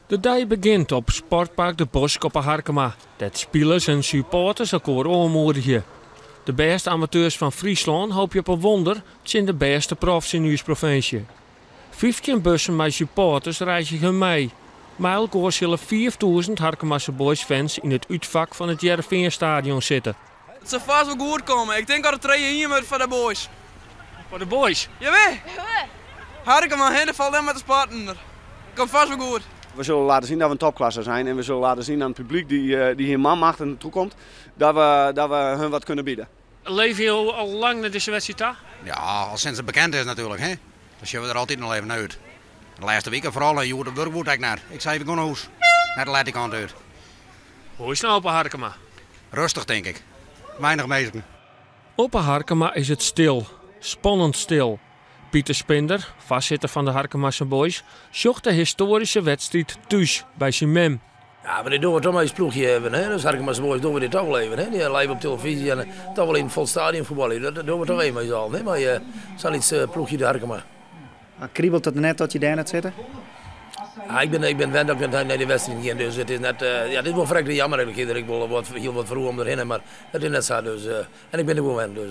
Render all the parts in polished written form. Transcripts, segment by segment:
De dei begjint op Sportpark De Bosk op 'e Harkema, dêr't spilers en supporters elkoar oanmoedigje. De bêste amateurs fan Fryslân hoopje op in wonder tsjin de bêste profs yn ús provinsje. 15 bussen mei supporters reizgje mei. Mei elkoar sille 5000 Harkemase Boys-fans yn it útfak fan it Hearrenfeanstadion sitte. It sil fêst wol goed komme. Ik tink dat it 3-1 wurdt foar de boys. Foar de boys? Jawel! Harkema, hè, der falt net mei te spatten. Komt fêst wol goed. We zullen laten zien dat we een topklasse zijn en we zullen laten zien aan het publiek die hier manmachtig naartoe komt, dat we hun wat kunnen bieden. Leverje jo al lang nei dizze wedstriid ta? Ja, al sinds it bekend is natuerlik. Hè? Dan sjogge we der altyd noch even nei út. De lêste wike foaral, en hjoed op wurk woe ik net. Ik sei even gewoan nei hûs. Net de lette kant út. Hoe is it no op 'e Harkema? Rêstich, tink ik. Weinich minsken. Op 'e Harkema is it stil. Spannend stil. Pieter Spinder, foarsitter fan de Harkemase Boys, sjocht de histoaryske wedstriid thús by syn mem. Ja, mar dit dogge we dochs mei ús ploechje even. Hè? Dus Harkemase Boys dogge we dit dochs wol even. Hè? Die live op televyzje en dochs wol yn fol stadion fuotbalje. Dat dogge we dochs even mei ús allen. Hè? Mei sa'n lyts ploechje de Harkema. Maar kriebelt it net dat je dêr net sitte? Ja, ik ben wend dat ik nei dy wedstriid gean, dus it is net, ja, dit is wol ferrekte jammer. Ik hie der ek wol wat, hiel wat foar om derhinne, mar it is net sa. Dus, en ik bin der wol wend, dus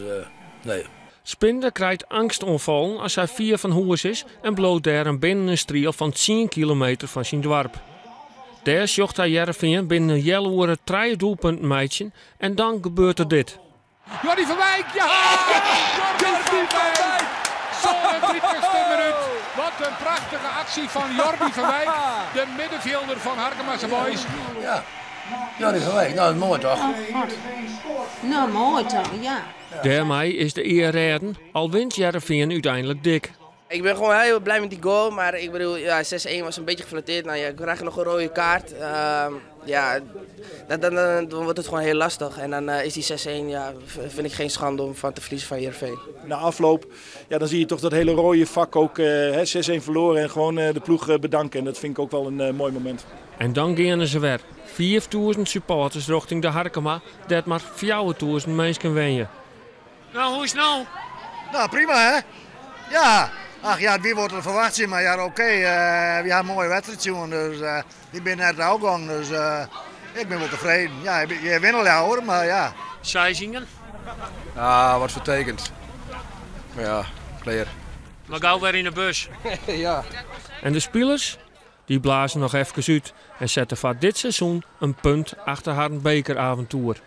nee. Spinder krijt eangstoanfallen as hy fier fan hûs is en bliuwt dêrom binnen in striel fan 10 kilometer fan syn doarp. Dêr sjocht hy Hearrenfean binnen in healoere trije doelpunten meitsjen en dan gebeurt der dit. Jordi van Wijk, ja! Jordi van Wijk! 37e minuut. Wat in prachtige aksje fan Jordi van Wijk, de middenfjilder fan Harkemase Boys. Ja, Jordi van Wijk, nou dat is moai dochs? Oh, God. No, moai dochs, ja. Dêrmei is de ear rêden, al wint Hearrenfean úteinlik dik. Ik ben gewoon heel blij met die goal, maar ik bedoel, ja, 6-1 was een beetje geflatteerd. Nou ja, ik krijg nog een rode kaart. Ja, dan wordt het gewoon heel lastig. En dan is die 6-1, ja, vind ik geen schande om van te verliezen van Heerenveen. Na afloop, ja, dan zie je toch dat hele rode vak ook 6-1 verloren en gewoon de ploeg bedanken. En dat vind ik ook wel een mooi moment. En dan geane se wer. 5000 supporters rjochting de Harkema, dêr't mar 4000 minsken wenje. No, hoe is it no? No, prima hè? Ja. Ach ja, wie wurdt der ferwachtsje, mar ja, oké, wy ha in moaie wedstriid sjoen, dus dy binne net ôfgongen, dus ik bin wol tefreden. Ja, je winne leaver, mar ja. Seizingen? Ja, wat fertekend. Mar ja, klear. Mar gau wer yn 'e bus. Ja. En de spilers? Dy blaze noch efkes út en sette foar dit seizoen in punt achter harren bekeravontoer.